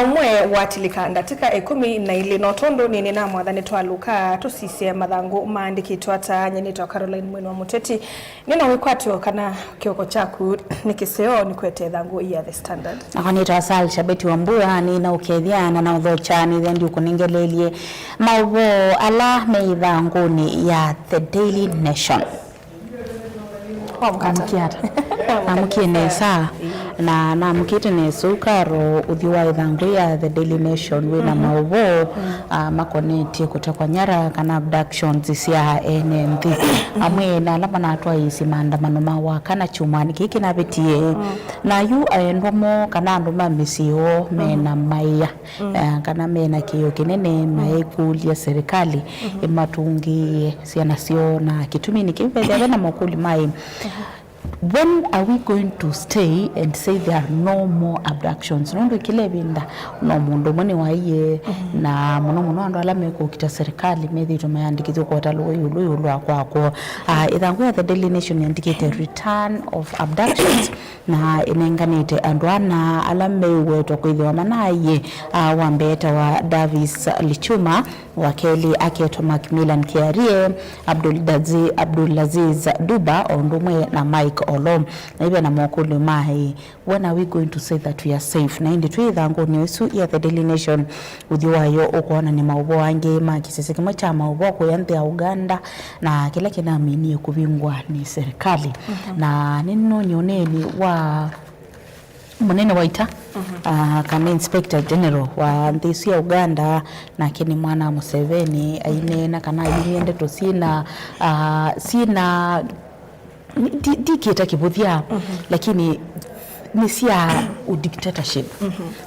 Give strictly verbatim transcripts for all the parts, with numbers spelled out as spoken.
Ũmwe watilĩka ndatĩka ĩkũmi na ilĩ, no tondũ nĩnĩ na mwathani twalũka tũsisye mathangũ maandĩkĩtwe ata, nyenĩtwa Caroline Mwini wa Mũteti. Nĩ na wĩkwatyo kana kĩoko kyaku nĩ kĩseo nĩ kwete ĩthangũ ya The Standard. Nakwa nĩtawa Sal Shabeti wa Mbua, nĩ na ũkethya na na ũthokya nĩthĩa ndiũkũnengeleelye maũvoo ala me ĩthangũnĩ ya The Daily Nation. Wamũkata. Namũkie ata? Namũkie nesa. Na namũkĩte nesa ũkaro ũthyũ wa ĩthangũ ya The Daily Nation wĩ na maũvoo, ah, makonetye kũtekwa nyara kana abductions sya ene nthĩ. Amwe na ala manatwaĩĩsye maandamano ma wakana kyumwanĩ kĩĩ kĩnavĩtie. Na yu aendwa moo kana andũ ma mĩsyĩ yoo me na maĩa. Eh, kana mena kĩĩo kĩnene maikũlya serikali ĩmatũngĩĩe syana syoo, na kĩtumi nĩ kĩu vethĩa ve na makũlyo maĩ, when are we going to stay and say there are no more abductions? Nũndũ kĩla ĩvinda no mũndũ ũmwe nĩwaie, na mũno mũno andũ ala mekũkita serikali methĩĩtwe mayandĩkĩthw'e kũota lũĩ ĩũlũ ĩũlũ wa kwakwo. Ah, ĩthangũ ya The Daily Nation yandĩkĩte return of abductions, na ĩnenganĩte andũ ana ala mewetwa kwĩthĩwa manaaie, a, wa mbee etawa Davis Lichuma, wa kelĩ aketwa Macmillan Kiarie, Abdulazi-, Abdulaziz Duba, o ũndũ ũmwe na Mike Olo. Na ivena mokũlyo maĩ, when are we going to say that we are safe? Na ĩndĩ twĩ ĩthangũnĩ ĩsu ya The Daily Nation, ũthyũ wayo ũkwonany'a maũvoo angĩ ma kĩsese kĩmwe kya maũvoo kũya nthĩ ya Uganda, na kĩla kĩnaminie kũvingwa nĩ serikali. Na nĩnonye ũneeni wa mũnene wa ita, ah, kana Inspector General wa nthĩ ĩsu ya Uganda, nake nĩ mwana wa Museveni, aineena kana ayumie ndeto syĩna, ah, syĩna, ndi-, ndikĩta kĩvũthya, lakini nĩ sya u dictatorship.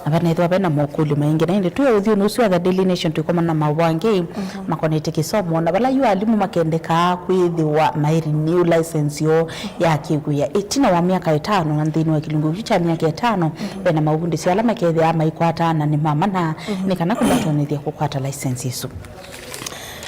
Na vanethĩwa vena mokũlyo maingĩ. Na ĩndĩ twĩ ũthyũnĩ ũsu wa The Daily Nation, twĩkomana na maũvoo angĩ makonete kĩsomo, na vala yu alimũ makendekaa kwĩthĩwa mai renew license yoo ya kĩwĩa ĩtina wa myaka ĩtano, na nthĩnĩ wa kĩlungu kyu kya myaka ĩtano, vena mavundĩsyo ala makethĩaa maikwata na nĩ ma mana, nĩ kana kũmatonyethya kũkwata license ĩsu.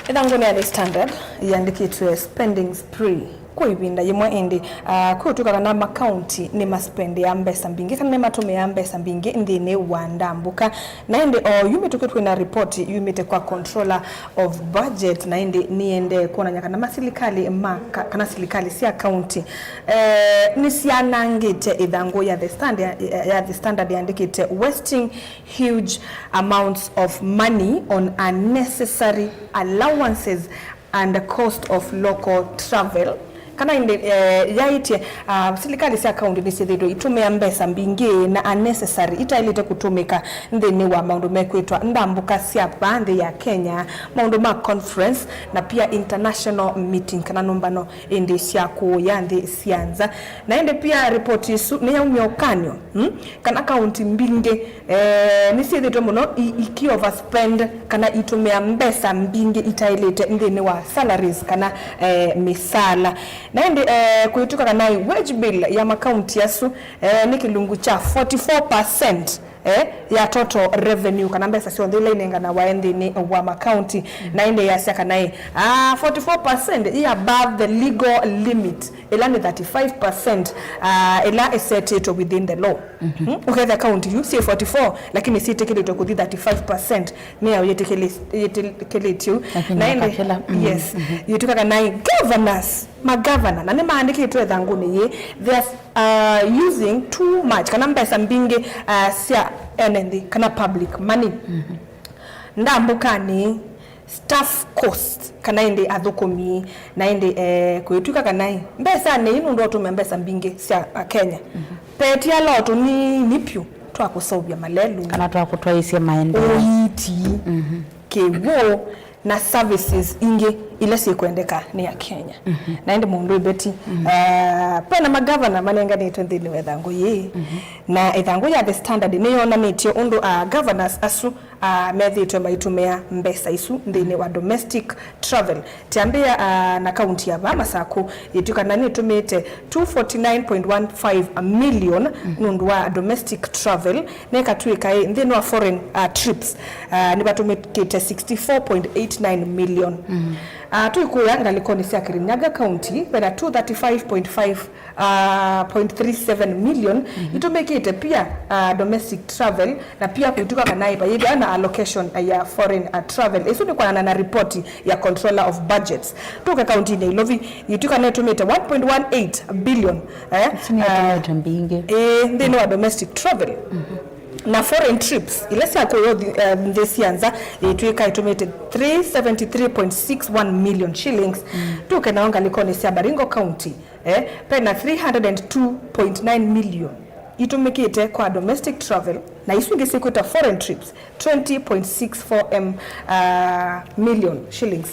Ĩthangũnĩ ya The Standard yandĩkĩtwe spending spree. Kwa ĩvinda yĩmwe ĩndĩ, ah, kwĩũtw'ĩka kana makaunti nĩmaspendeaa mbesa mbingĩ kana nĩmatũmĩaa mbesa mbingĩ nthĩnĩ wa ndambũka. Na ĩndĩ o yu mĩtũkĩ twĩ na ripoti yumĩte kwa Controller of Budget, na ĩndĩ nĩendee kwonany'a kana masilikalĩ ma ka-, kana silikalĩ sya kaunti, eh, nĩsyanangĩte ĩthangũ ya The Standard, ya, ya The Standard yandĩkĩte, "Wasting huge amounts of money on unnecessary allowances and cost of local travel." Kana ĩndĩ, eh, yaĩtye, ah, silikalĩ sya kaunti nĩsyĩthĩĩtwe itũmĩa mbesa mbingĩ na unnecessary, itaĩlĩte kũtũmĩka nthĩnĩ wa maũndũ mekwĩtwa ndambũka sya vaa nthĩ ya Kenya, maũndũ ma conference, na pia international meeting, kana nũmbano ĩndĩ sya kũũya nthĩ sya nza. Na ĩndĩ pia ripoti ĩsu nĩyaumya ũkany'o, mm, kana kaunti mbingĩ, eh, nĩsyĩthĩĩtwe mũno i-, iki overspend kana itũmĩa mbesa mbingĩ itaĩlĩte nthĩnĩ wa salaries kana, eh, mĩsaala. Na ĩndĩ, eh, kwĩtw'ĩka kana wage bill ya makaunti asu, eh, nĩ kĩlungu kya forty-four percent, eh, ya total revenue, kana mbesa syonthe ila inenganawa nthĩnĩ wa makaunti. Na ĩndĩ yasya kana ĩ, ah, forty-four percent i above the legal limit, ĩla nĩ thirty-five percent, ah, ĩla ĩsetĩtwe within the law. Mm? Ũkethĩa kaunti yu syĩ forty-four, lakini syĩtĩkĩlĩtwe kũthi thirty-five percent, mĩao yĩtĩkĩlĩ-, yĩtĩkĩlĩtye ũu. Lakini na ĩndĩ, wakakĩla, mm, yes, yĩtw'ĩka kana ĩ, governors, magavana, na nĩmaandĩkĩtwe ĩthangũnĩ yĩĩ, they are, uh, using too much, kana mbesa mbingĩ, uh, sya ene nthĩ, kana public money. Ndambũkanĩ, staff cost, kana ĩndĩ athũkũmi, na ĩndĩ, eh, kwĩtw'ĩka kana ĩ, mbesanĩ ii nũndũ wa ũtũmĩa mbesa mbingĩ sya Akenya. Petĩ ala o tũnini vyũ twa kũseũvya malelũ, kana twa kũtwaĩĩsya maendeeo, ũiiti, kĩw'ũ, na services ingĩ ila syĩkwendeka nĩ Akenya. Na ĩndĩ mũndũ ĩbeti, ah, pena magavana manenganĩtwe nthĩnĩ wa ĩthangũ yĩĩ, na ĩthangũ ya The Standard nĩyonanĩtye ũndũ, ah, governors asu, ah, methĩĩtwe maitũmĩa mbesa isu nthĩnĩ wa domestic travel. Tiambĩa, ah, na kaunti ya vaa Masakũ, yĩtw'ĩka kana nĩtũmĩĩte two forty-nine point one five million nũndũ wa domestic travel, na ĩkatw'ĩka ĩ, nthĩnĩ wa foreign, ah, trips, ah, nĩvatũmĩkĩte sixty-four point eight nine million. Ah, twĩkũya ngalĩkonĩ sya Kirinyaga County, vena two thirty-five point five, ah, point three seven million itũmĩkĩte pia, ah, domestic travel, na pia kwĩtw'ĩka kana ĩva yĩthĩwa na allocation ya foreign, ah, travel. Ĩsu nĩ kwanana na ripoti ya Controller of Budgets. Tũke kauntinĩ ya Ilovi, yĩtw'ĩka nĩtũmĩte one point one eight billion, eh, Isu nĩ ah, ĩtũmĩte mbingĩ. Ĩĩ, nthĩnĩ wa domestic travel. Na foreign trips, ila sya kũya ũthi-, eh, nthĩ sya nza, yĩtw'ĩka ĩtũmĩte three seventy-three point six one million shillings. Tũke nao ngalĩkonĩ sya Baringo County, eh, pena three hundred and two point nine million itũmĩkĩte kwa domestic travel, na isu ingĩ syĩkwĩtwa foreign trips, twenty point six four m, ah, million shillings.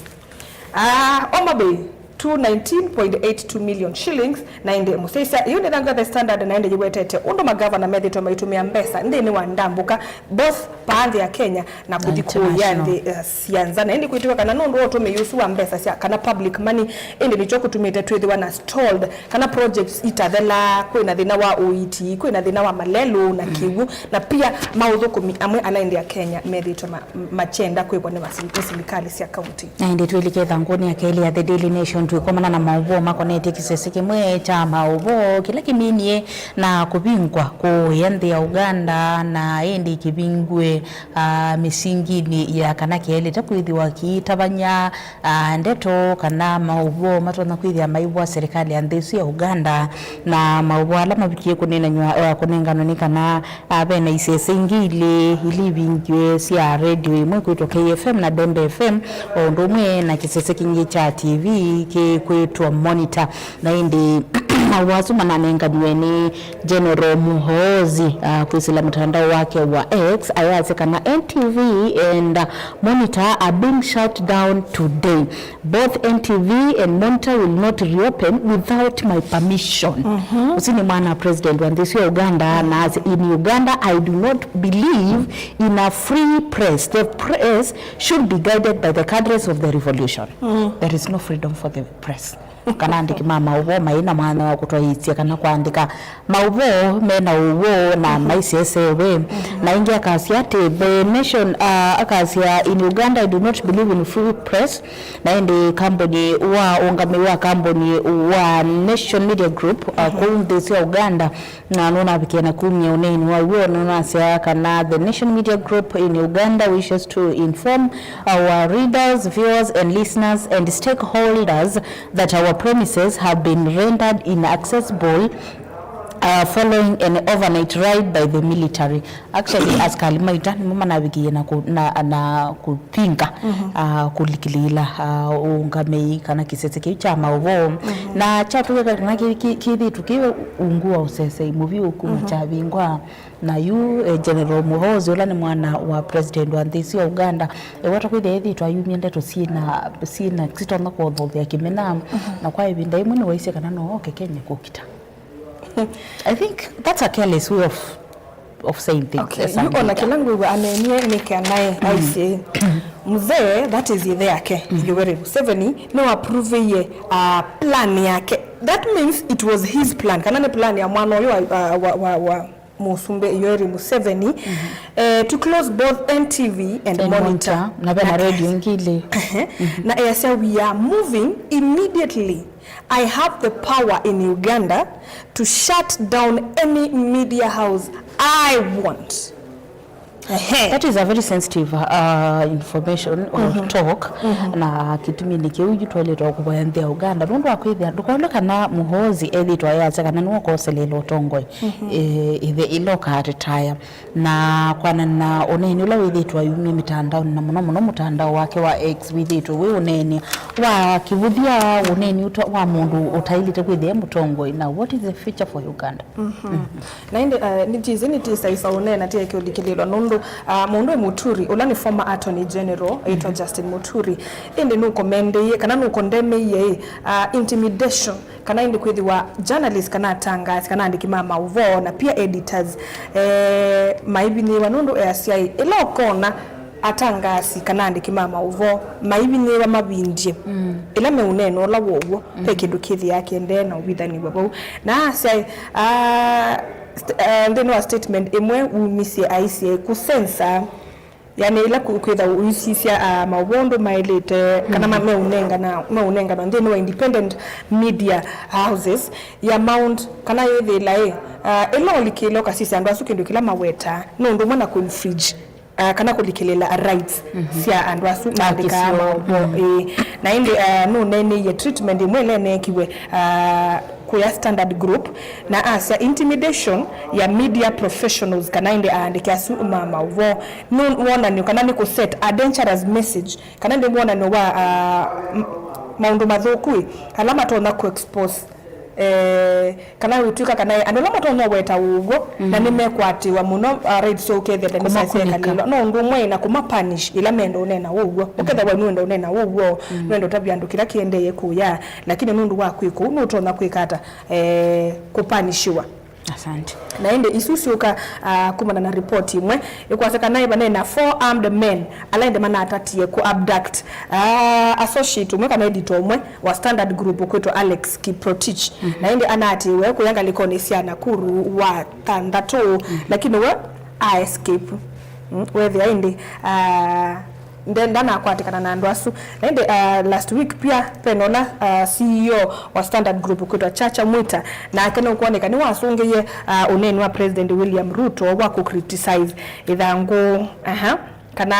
Ah, Homa Bay, two nineteen point eight two million shillings, na ĩndĩ mũsyaĩĩsya, ĩyo nĩ thangũ ya The Standard, na ĩndĩ yĩwetete ũndũ magavana methĩĩtwe maitũmĩa mbesa nthĩnĩ wa ndambũka, both paa nthĩ ya Kenya na kũthi kũya nthĩ, eh, sya nza. Na ĩndĩ kwĩtĩkĩwa kana nũndũ wa ũtũmĩi ũsu wa mbesa sya, kana public money, ĩndĩ nĩkyo kũtumĩte twĩthĩwa na stalled, kana projects itathelaa, kwĩna thĩna wa ũiiti, kwĩna thĩna wa malelũ na kĩw'ũ, na pia maũthũkũmi amwe ala ĩndĩ a Kenya methĩĩtwe ma-, makyenda kwĩvwa nĩ masi-, nĩ silikalĩ sya kaunti. Na ĩndĩ twĩlike ĩthangũnĩ ya kelĩ ya The Daily Nation, twĩkomana na maũvoo makonetye kĩsese kĩmwe kya maũvoo kĩla kĩminie na kũvingwa kũũya nthĩ ya Uganda, na ĩndĩ kĩvingwe, ah, mĩsinginĩ ya kana kĩelĩte kwĩthĩwa kĩitavany'a, ah, ndeto kana maũvoo matonya kwĩthĩa maivwa serikali ya nthĩ ĩsu ya Uganda, na maũvoo ala mavikie kũneenany'a, eh, kũnenganwa nĩ kana Ah, ve na isese ingĩ ilĩ, ilĩ ivingiwe sya redio, ĩmwe ĩkwĩtwa K F M na Dembe F M, o ũndũ ũmwe na kĩsese kĩngĩ kya T V kĩkwĩtwa Monitor. Na ĩndĩ maũvoo asu mananenganiwe nĩ General Muhoozi, ah, kwĩsĩla mũtandao wake wa X, ayasya kana N T V and, ah, Monitor are being shut down today. Both N T V and Monitor will not reopen without my permission. Ũsu nĩ mwana president wa nthĩ ĩsu ya Uganda, na as in Uganda, I do not believe in a free press. The press should be guided by the cadres of the revolution. There is no freedom for the press. Kana andĩki ma maũvoo mai na mwanya wa kũtwaĩĩsya kana kũandĩka maũvoo me na ũw'o na maisesewe. Na ĩngĩ akasya atĩ, the nation, uh, akasya, in Uganda, I do not believe in free press. Na ĩndĩ kambuni wa ũngamĩi wa kambuni wa Nation Media Group, uh, kũu nthĩ sya Uganda, na nũnavikie na kumya ũneeni wa w'o, nũnasya kana the Nation Media Group in Uganda wishes to inform our readers, viewers, and listeners and stakeholders that our premises have been rendered inaccessible uh, following an overnight raid by the military. Actually, askali maita nĩmo manavikie na, ku, na, na kũvinga, uh, kũlikilĩĩla, uh, ũngamĩi kana kĩsese kĩu kya maũvoo. Na kyatw'ĩka kana kĩ, kĩ, kĩthĩtwe kĩ ungu wa ũsesei mũvyũ kuma kyavingwa. Na yu, eh, General Muhoozi, ũla nĩ mwana wa president wa nthĩ ĩsu ya Uganda, ewata kwĩthĩa ethĩtwe ayumya ndeto syĩna, syĩna, sitonya kũothothea kĩmena, na kwa ĩvinda ĩmwe nĩwaisye kana no oke Kenya kũkita. I think that's a careless way of, of saying things. Okay, yu ona kĩla ngwĩw'a aneenie nĩ kĩanae, aisye, mzee, that is ithe yake, Yoweri Museveni, nĩwapruvĩie, uh, plan yake. That means it was his plan, kana nĩ plan ya mwana ũyũ wa, wa, wa, wa, wa Mũsumbĩ Yoweri Museveni, eh, to close both N T V and Monitor. Na vena radio ingĩ ilĩ. Ehe. Na easya, we are moving immediately. I have the power in Uganda to shut down any media house I want. Ehe. That is a very sensitive, uh, information or talk. Na kĩtumi nĩ kĩu yu twaĩlĩtwe kũvoya nthĩ ya Uganda. Nũndũ wa kwĩthĩa, ndũkaũlwe kana Muhoozi ethĩtwe ayasya kana nĩwe ũkoselela ũtongoi, eh, ĩthe ĩla ũkaretaya. Na kwanana na ũneeni ũla wĩthĩtwe ayumya mĩtandaonĩ, na mũno mũno mũtandao wake wa X wĩthĩtwe wĩ ũneeni wa kĩvũthya, ũneeni ũta-, wa mũndũ ũtaĩlĩte kwĩthĩa e mũtongoi. Na what is the future for Uganda? Na ĩndĩ, uh, nĩtĩsĩ, nĩtĩsaĩsa ũneena tĩeke ũlikĩlĩlwa nũndũ, uh, mũndũ e Muturi, ũla nĩ former Attorney General, aitwa Justin Muturi, ĩndĩ nũkomendĩie kana nũkondemeie, uh, intimidation, kana ĩndĩ kwĩthĩwa journalist kana atangaasi kana andĩki ma maũvoo na pia editors, eh, maivinyĩĩwa nũndũ easya ĩ, ĩla ũkona atangaasi kana andĩki ma maũvoo maivinyĩĩwa mavindye ĩla meũneena ũla wow'o, ve kĩndũ kĩthĩaa kĩendee na ũvithanĩw'a vau. Na asya, ah, st-, ah, nthĩnĩ wa statement ĩmwe wumisye aisye kũsensa Yani, ĩla kwĩtha ũisisya uh, maũvoo ũndũ maĩlĩte kana mm -hmm. meũnengana meũnengana nthĩnĩ wa independent media houses ya Mount, kana yĩthĩla ĩ uh, ĩla ũlikĩle ũkasisya andũ asu kĩndũ kĩla mawetaa nĩ ũndũ ũmwe na kũinfringe uh, kana kũlikĩlĩla rights mm -hmm. sya andũ asu maandĩkaa maũvoo mm -hmm. na ĩndĩ uh, nũneeneie treatment ĩmwe ĩla ĩneekiwe uh, kũya Standard Group, na asya intimidation ya media professionals kana ĩndĩ aandĩki asu ma maũvoo nĩ wonany'o kana nĩ kũset a dangerous message kana ĩndĩ wonany'o wa uh, maũndũ mathũku ĩ ala matonya kũexpose eh, kana wĩtw'ĩka kana andũ ala matonya ũweta ũw'o mm. na nĩmekwatĩwa mũno uh, rights syoo ũkethĩa nĩsyasekalĩlwa no ũndũ ũmwe na kũma punish ĩla menda ũneena ũw'o ũkethĩwa nĩwenda ũneena ũw'o mm. nĩwenda ũtavya andũ kĩla kĩendee kũya lakini nũndũ wa kwĩka ũu nũtonya kwĩka ata eh, kũpanishiwa. Asante. Na ĩndĩ isu syũka uh, kumana na ripoti ĩmwe ĩkwasya kana ĩvanena four armed men ala ĩndĩ manatatie kũ abduct uh, associate ũmwe kana editor ũmwe wa Standard Group ũkwĩtwa Alex Kiprotich mm -hmm. na ĩndĩ anaatĩĩwe kũya ngalĩkonĩ sya Nakuru wa thanthatũ mm -hmm. lakini we a escape mm, wethĩa ĩndĩ uh, nde ndanakwatĩkana na andũ asu na ĩndĩ uh, last week pia pena ũla uh, C E O wa Standard Group kwĩtwa Chacha Mwita nake nũkwoneka nĩwasũngĩie uh, ũneeni wa President William Ruto wa kũcriticize ĩthangũ aha, kana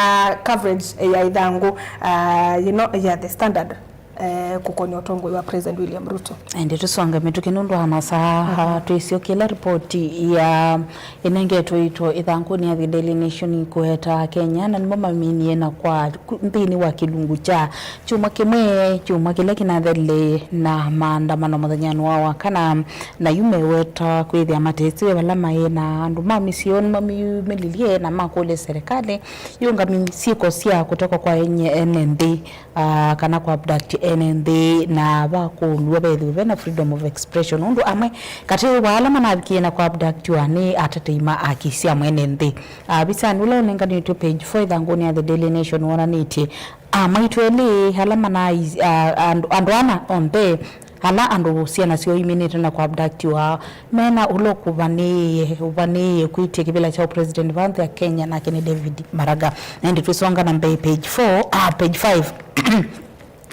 coverage ya ĩthangũ uh, you know, ya The Standard eh, kũkonya ũtongoi wa President William Ruto. Ĩndĩ tũsonge mĩtũkĩ nũndũ wa masaa mm -hmm. twĩsyo kĩla ripoti ya ĩnengetwe ĩtwa ĩthangũnĩ ya The Daily Nation kũweta Kenya na nĩmo maminie na kwa nthĩnĩ wa kĩlungu kya kyumwa kĩmwe kyumwa kĩla kĩnathelile na maandamano mũthenyanĩ wa wakana na yu meweta kwĩthĩa matesiwe vala maĩ na andũ ma mĩsyĩ yoo nĩmamĩyumĩlilye na makũlya serikali yĩũngamye syĩko sya kũtekwa kwa ene nthĩ uh, kana kũ abduct ene nthĩ na vakũlw'a vethĩwe vena freedom of expression ũndũ amwe katĩ wa ala manavikie na kũ abductiwa nĩ atetei ma aki sya mwene nthĩ. Avisanĩ ũla ũnenganĩtw'e page four ĩthangũnĩ ya The Daily Nation wonanĩtye amaitũ elĩ ala mana andũ ana onthe ala andũ syana syoo iminĩte na kũ abductiwa mena ũla ũkũvanĩĩe ũvanĩĩe kwĩtya kĩvĩla kya ũpresident va nthĩ ya Kenya nake nĩ David Maraga. Na ĩndĩ twĩsonga na mbee page four, ah, page five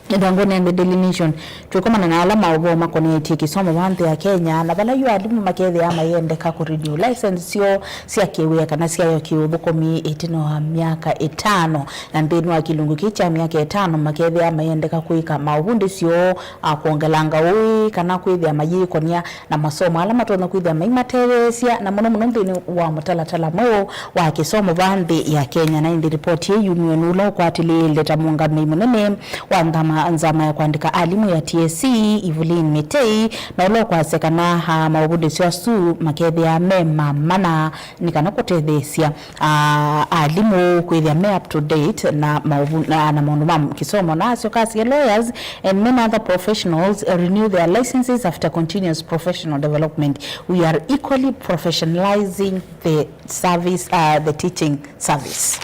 ĩthangũnĩ ya The Daily Nation twĩkomana na ala maũvoo makonetye kĩsomo va nthĩ ya Kenya na vala yu alimũ makethĩaa mayendeka kũ renew license syoo sya kĩwĩa kana syayo kĩũthũkũmi ĩtina wa myaka ĩtano na nthĩnĩ wa kĩlungu kĩĩ kya myaka ĩtano makethĩaa mayendeka kwĩka maũvundĩsyo a kwongelanga ũĩ kana kwĩthĩa mayĩkonia na masomo ala matonya kwĩthĩa maimatetheesya, na mũno mũno nthĩnĩ wa mũtalatala mweũ wa kĩsomo va nthĩ ya Kenya. Na ĩndĩ ripoti ĩĩ yumiwe nĩ ũla ũkwatĩlĩĩle ta mũũngamĩi mũnene wa nthama, nzama ya kũandĩka alimũ ya T S C, Evelyn Mitei, na ũla ũkwasya kana, a, maũvundĩsyo asu makethĩaa me ma mana nĩ kana kũtetheesya, a, alimũ kwĩthĩa me up to date na maũvu-, na, na maũndũ ma kĩsomo. Na asyoka asya, lawyers and many other professionals renew their licenses after continuous professional development. We are equally professionalizing the service, uh, the teaching service.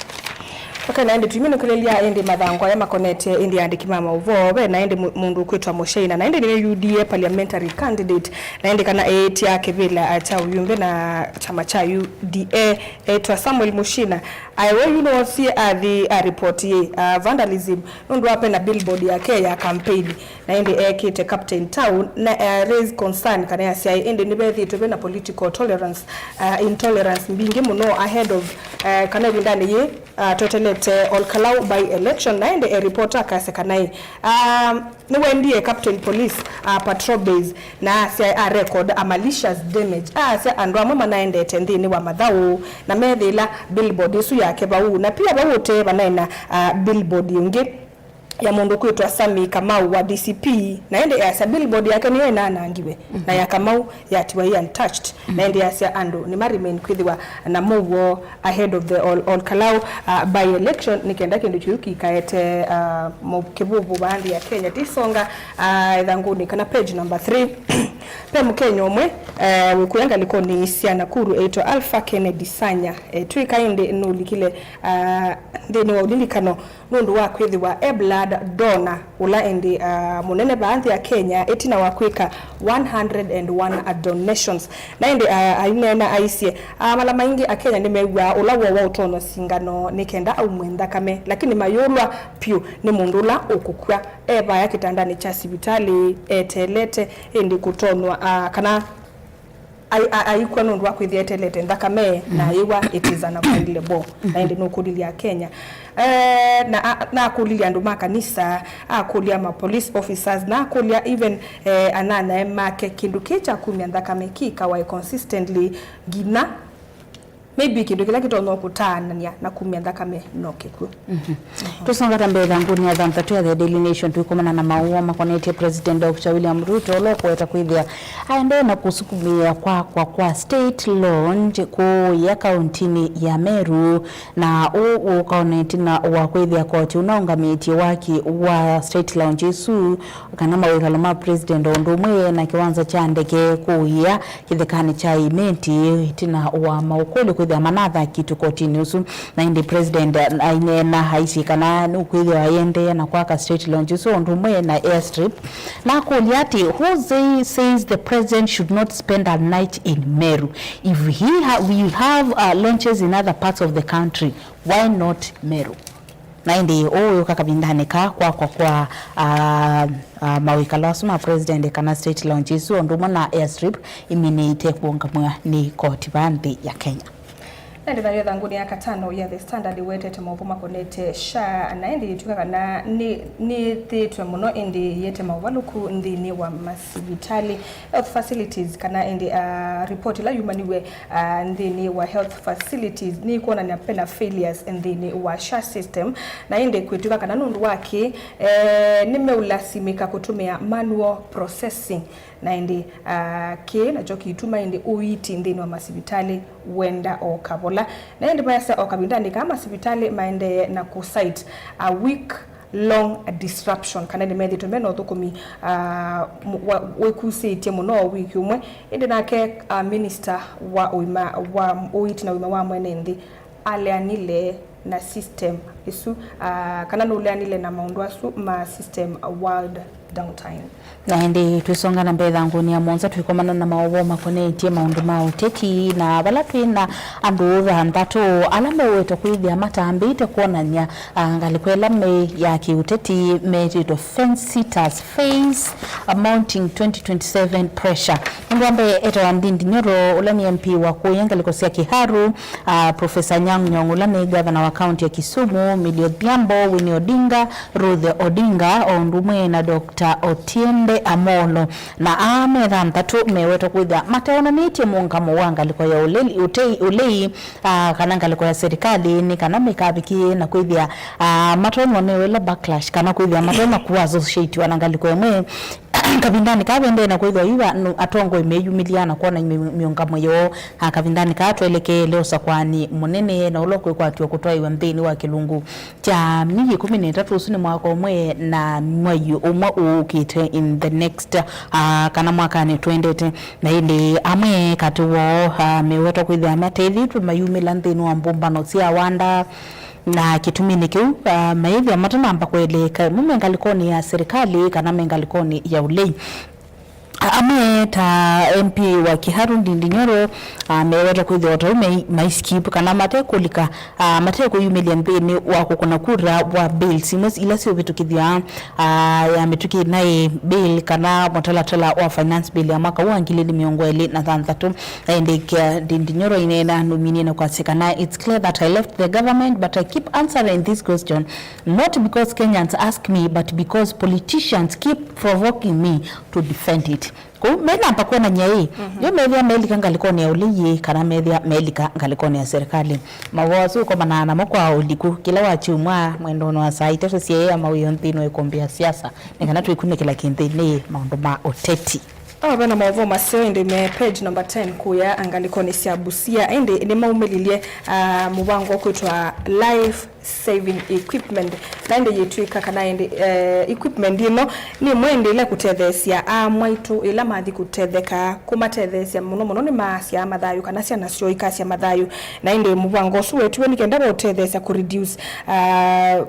Okay, na ĩndĩ tũiminũkĩlĩlya ĩndĩ mathangũ ala makonetye ĩndĩ andĩki ma maũvoo, ve na ĩndĩ mũ-, mũndũ ũkwĩtwa Mũcheina, na ĩndĩ nĩwe U D A parliamentary candidate, na ĩndĩ kana eĩtya kĩvĩla, uh, kya ũyumbe na kyama kya U D A, eĩtwa Samuel Mũchina. Aĩ we yu nĩwosie athi a report yĩ, uh, vandalism nũndũ wa pena billboard yake ya campaign na ĩndĩ ekĩte Captain Town na, uh, raise concern kana yasyaĩ ĩndĩ nĩvethĩĩtwe vena political tolerance, uh, intolerance mbingĩ mũno ahead of, uh, kana ĩvindanĩ yĩ, uh, twetelete Ol Kalou by election na ĩndĩ e reporter akasya kana ĩ, uh, nĩwendie Captain Police, uh, patrol base na asya a record a malicious damage. Asya andũ amwe manaendete nthĩnĩ wa mathaũ na methĩĩla billboard ĩsu yake vau, na pia vau ũtee vanaĩ na, uh, billboard ĩngĩ ya mũndũ kwĩtwa Sammy Kamau wa D C P, na ĩndĩ yasya billboard yake nĩyo ĩnaanangiwe, na ya Kamau yatiwa ĩ untouched, na ĩndĩ yasya andũ nĩma remain kwĩthĩwa na mũuo ahead of the Ol-, Ol Kalou, uh, by election, nĩ kenda kĩndũ kĩu kĩikaete, uh, mo-, kĩvũvũ vaa nthĩ ya Kenya. Tisonga, uh, ĩthangũnĩ kana page number three. Ve Mũkenya ũmwe, uh, wĩkũya ngalĩkonĩ sya Nakuru eĩtwa Alpha Kennedy Sanya. Eh, twĩka ĩndĩ nũlikile, uh, nthĩnĩ wa ũlilikano nũndũ wa kwĩthĩwa e blood donor ũla ĩndĩ, ah, mũnene vaa nthĩ ya Kenya ĩtina wa kwĩka one hundred and one donations. Na ĩndĩ, ah, aineena aisye, ah, mala maingĩ Akenya nĩmew'aa ũla woo wa ũtonwa singano nĩ kenda aumwe nthakame, lakini mayũlwa vyũ nĩ mũndũ ũla ũkũkw'a e vaya kĩtandanĩ kya sivitalĩ eteelete ĩndĩ kũtonwa, ah, kana ai-, a-, aikw'a nũndũ wa kwĩthĩa eteelete nthakame, na ayĩw'a it is unavoidable. Na ĩndĩ nũkũlilye Akenya. Eh, na a-, na akũlilye andũ ma kanisa, akũlya ma police officers, na akũlya even, eh, anyanyae make kĩndũ kĩĩ kya kumya nthakame kĩkawae consistently nginya maybe kĩndũ kĩla kĩtonya kũtaanany'a na kumya nthakame no kĩkw'ũ. Tũsonga ta mbee ĩthangũnĩ ya thanthatũ ya The Daily Nation, tũikomana na maũa makonetye President Doctor William Ruto, ũla ũkũweta kwĩthĩa aendee na kũsukumĩĩa kwakwa kwa state launch kũũya kauntinĩ ya Meru, na ũũ ũkaona ĩtina wa kwĩthĩa koti ũnaũngamĩtye waki wa state launch ĩsu, kana mawĩkalo ma president, o ũndũ ũmwe na kĩwanza kya ndeke kũũya kĩthekanĩ kya Imenti, ĩtina wa maũkũlyo kwĩthĩa manathakitwe kotinĩ ũsu. Na ĩndĩ president aineena aisye kana nũkwĩthĩwa aiendee na kwaka state launch ũsu o ũndũ ũmwe na airstrip. Na akũlya atĩ, "Who say, says the president should not spend a night in Meru? If he ha, we have, uh, launches in other parts of the country, why not Meru?" Na ĩndĩ ũũ wĩũka kavindanĩ kaa kwakwa kwa, ah, ah, mawĩkalo asu ma president kana state launch ĩsu o ũndũ ũmwe na airstrip iminĩte kũũngamw'a nĩ koti vaa nthĩ ya Kenya. Na ĩndĩ nayo ĩthangũnĩ ya katano ya The Standard ĩwetete maũvoo makonete SHA, na ĩndĩ yĩtw'ĩka kana nĩ, nĩyĩthĩĩtwe mũno ĩndĩ yĩete maũvalũku nthĩnĩ wa masivitalĩ, health facilities, kana ĩndĩ, ah, report ĩla yumaniw'e ah, nthĩnĩ wa health facilities nĩkwonany'a vena failures nthĩnĩ wa SHA system, na ĩndĩ kwĩtw'ĩka kana nũndũ wa kĩĩ, eh, nĩmeũlasimĩka kũtũmĩa manual processing, na ĩndĩ, ah, kĩĩ nakyo kĩituma ĩndĩ ũiiti nthĩnĩ wa masivitalĩ wenda o kavola. Na ĩndĩ mayasya o kavindanĩ kaa masivitalĩ maendee na kũcite a week long disruption, kana nĩmethĩĩtwe mena ũthũkũmi, ah, mu-, wa-, wĩkusĩtye mũno wiki ũmwe. Ĩndĩ nake, ah, minister wa ũima wa ũiiti na ũima wa mwene nthĩ aleanile na system ĩsu, ah, kana nũleanile na maũndũ asu ma system world downtime. Na ĩndĩ twĩsonga na mbee ĩthangũnĩ ya mũonza, twĩkomana na maũvoo makonetye maũndũ ma ũteti, na vala twĩ na andũ thanthatũ ala mewetwa kwĩthĩa matambĩte kwonany'a, ah, ngalĩko ĩla me ya kĩũteti metĩtwe fence sitters face a mounting twenty twenty-seven pressure. Mũndũ wa mbee etawa Ndindi Nyoro, ũla nĩ M P wa kũya ngalĩko sya Kiharu, ah, Professor Anyang' Nyong'o, ũla nĩ gavana wa kaunti ya Kisumu, Milly Odhiambo, Winnie Odinga, Ruth Odinga, o ũndũ ũmwe na Doctor Otiende Amollo. Na aa me thanthatũ mewetwa kwĩthĩa mateonanĩtye mũũngamo wa ngalĩko ya ũleli, ũtei, ũlei, ah, kana ngalĩko ya serikali, nĩ kana mĩkavikĩe na kwĩthĩa, ah, matonywa nĩ ĩla backlash, kana kwĩthĩa matonya kũ associatiwa na ngalĩko ĩmwe. Kavindanĩ kaa vendee na kwĩthĩwa yu va-, nũ-, atongoi meyumĩlya na kwona mĩ-, mĩũngamo yoo, ah, kavindanĩ kaa twelekeele ũsakũani mũnene na ũla ũkwĩkwatw'a kũtwaĩwa nthĩnĩ wa kĩlungu kya myei ĩkũmi na ĩtatũ. Ũsu nĩ mwaka ũmwe na mwei ũmwe ũũkĩte, in the next, ah, kana mwakanĩ twendete. Na ĩndĩ amwe katĩ woo, ah, mewetwa kwĩthĩa matethĩtwe mayumĩla nthĩnĩ wa mbũmbano sya wanda, na kĩtuminĩ kĩu, ah, mayĩthĩa matanamba kũeleeka ĩmwe me ngalĩkonĩ ya serikali kana me ngalĩkonĩ ya ũlei. Amwe ta M P wa Kiharu Ndindi Nyoro, ah, mewetwa kwĩthĩwa ta ũu mai-, maiskip kana matekũlika, ah, matekũyumĩlya nthĩnĩ wa kũkũna kura wa bills imwe ila syũvĩtũkĩthya, ah, ya mĩtũkĩ naĩ bill kana mũtalatala wa finance bill ya mwaka ũũ wa ngili ili mĩongo ĩlĩ na thanthatũ. Ĩndĩ kĩa Ndindi Nyoro aineena nũminie na kwasya kana, "It's clear that I left the government, but I keep answering this question, not because Kenyans ask me, but because politicians keep provoking me to defend it." Kũu menamba kwonany'a ĩ, yo methĩa melika ngalĩkonĩ ya ũlei ĩ, kana methĩa melika ngalĩkonĩ ya serikali. Mawoo asu ũkomanaa namo kwa ũliku kĩla wa kyumwa mwendonĩ wa saa itatũ sya ĩa mawĩo nthĩnĩ wa ĩkũmbĩ ya siasa, nĩ kana twĩkunĩkĩla kĩnthĩnĩ maũndũ ma ũteti. Oh, vena maũvoo maseo ĩndĩ me page number ten kũya ngalĩkonĩ sya Busia, ĩndĩ nĩmaumĩlilye, ah, mũvango ũkwĩtwa life saving equipment. Na ĩndĩ yĩtw'ĩka kana ĩndĩ, eh, equipment ĩno nĩ ĩmwe ĩndĩ ĩla ĩkũtetheesya aa mwaitũ ĩla mathi kũtetheka, kũmatetheesya mũno mũno nĩ maasya mathayũ kana syana syoo ikasya mathayũ. Na ĩndĩ mũvango ũsu wetiwe nĩ kenda vaũtetheesya kũ reduce, ah,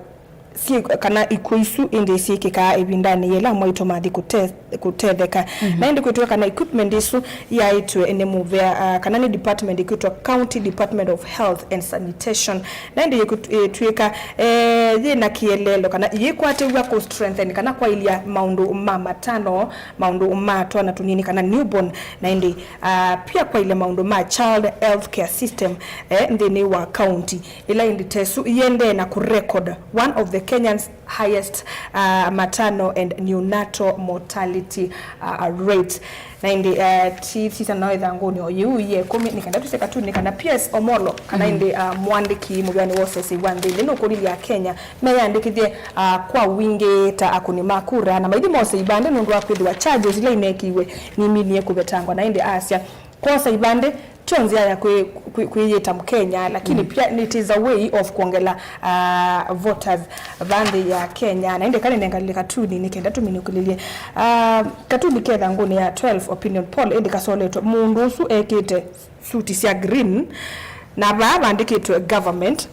syĩ, kana ikw'ũ isu ĩndĩ syĩkĩkaa ĩvindanĩ yĩla mwaitũ mathi kũte-, kũtetheka. Mhm. Na ĩndĩ kwĩtw'a kana equipment isu yaĩtwe nĩ mũvea, ah, kana nĩ department ĩkwĩtwa County Department of Health and Sanitation. Na ĩndĩ yĩkũ-, ĩtw'ĩka, eh, yĩ na kĩeleelo kana yĩkwatĩw'a kũ strengthen kana kwaĩlya maũndũ ma matano, maũndũ ma twana tũnini kana newborn, na ĩndĩ, ah, pia kwaĩlya maũndũ ma child health care system, eh, nthĩnĩ wa county. Ĩla ĩndĩ ta ĩsu iendee na kũ record one of the Kenyans highest, uh, maternal and neonatal mortality, uh, rate. Na ĩndĩ, uh, ti sisya no ĩthangũnĩ o yĩu yĩ ĩkũmi, nĩ kenda twĩsĩ katuni kana P S Omolo, kana, mhm, ĩndĩ, uh, mũandĩki mũvĩanĩ wa ũsesei wa nthĩ nthĩ nũkũlilye Akenya meyandĩkĩthye, uh, kwa wingĩ ta akũni ma kura na maithi mose ivandĩ nũndũ wa kwĩthĩwa charges ila ineekiwe niminie kũvetangwa, na ĩndĩ asya kwosa ivandĩ tyo nzĩa ya kwĩ-, kwĩ-, kwĩyĩta Mkenya, lakini, mm, pia it is a way of kuongela, uh, voters va nthĩ ya Kenya. Na ĩndĩ kanenengalile katuni nĩ kenda tũminũkĩlĩlye, uh, katuni ke ĩthangũnĩ ya twelve opinion poll, ĩndĩ kasoletwe mũndũ ũsu ekĩte suti sya green, na vaa vandĩkĩtwe government,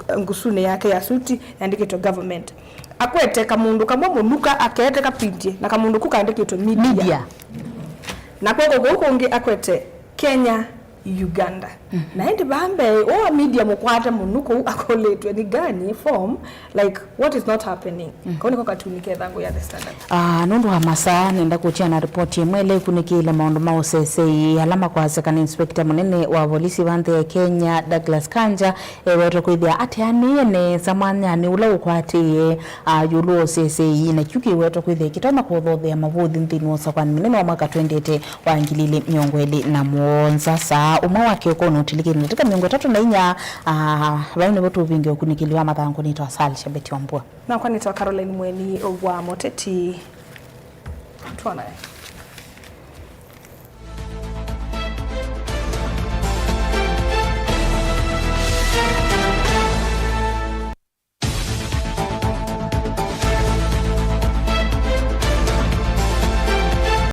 uh, ngusunĩ yake ya suti yandĩkĩtwe government. Akwete kamũndũ kamwe mũnuka, akete kapindie, na kamũndũ ku kandĩkĩtwe media. Media. Na kwoko kũu kũngĩ akwete Kenya, Uganda. Mhm. Na ĩndĩ vaa mbee, ũũ media mũkwate mũnu kũu akũlĩtwe nĩ gani form, like, what is not happening? Mhm. Kau nĩko katuni ke ĩthangũ ya The Standard. Ah, nũndũ wa masaa, nenda kũtia na ripoti ĩmwe ĩla ĩkunĩkĩĩle maũndũ ma ũsesei ala makwasya kana inspector mũnene wa volisi va nthĩ ya Kenya, Douglas Kanja, ewetwe kwĩthĩa ateanĩe nesa mwanyanĩ ũla ũkwatĩĩe, ah, ĩũlũ wa ũsesei, na kyu kĩwetwe kwĩthĩa kĩtonya kũthothea mavũthi nthĩnĩ wa ũsakũani mũnene wa mwaka twendete wa ngili ilĩ mĩongo ĩlĩ na mũonza. Saa ũmwe wa kĩoko ũnũtilĩkĩte ndatĩka mĩongo ĩtatũ na inya, ah, vau nĩvo tũvinge ũkunĩkĩli wa mathangũ. Nĩtawa Sal Shabeti wa Mbua. Nakwa nĩtawa Caroline Mweni wa Moteti. Twanae.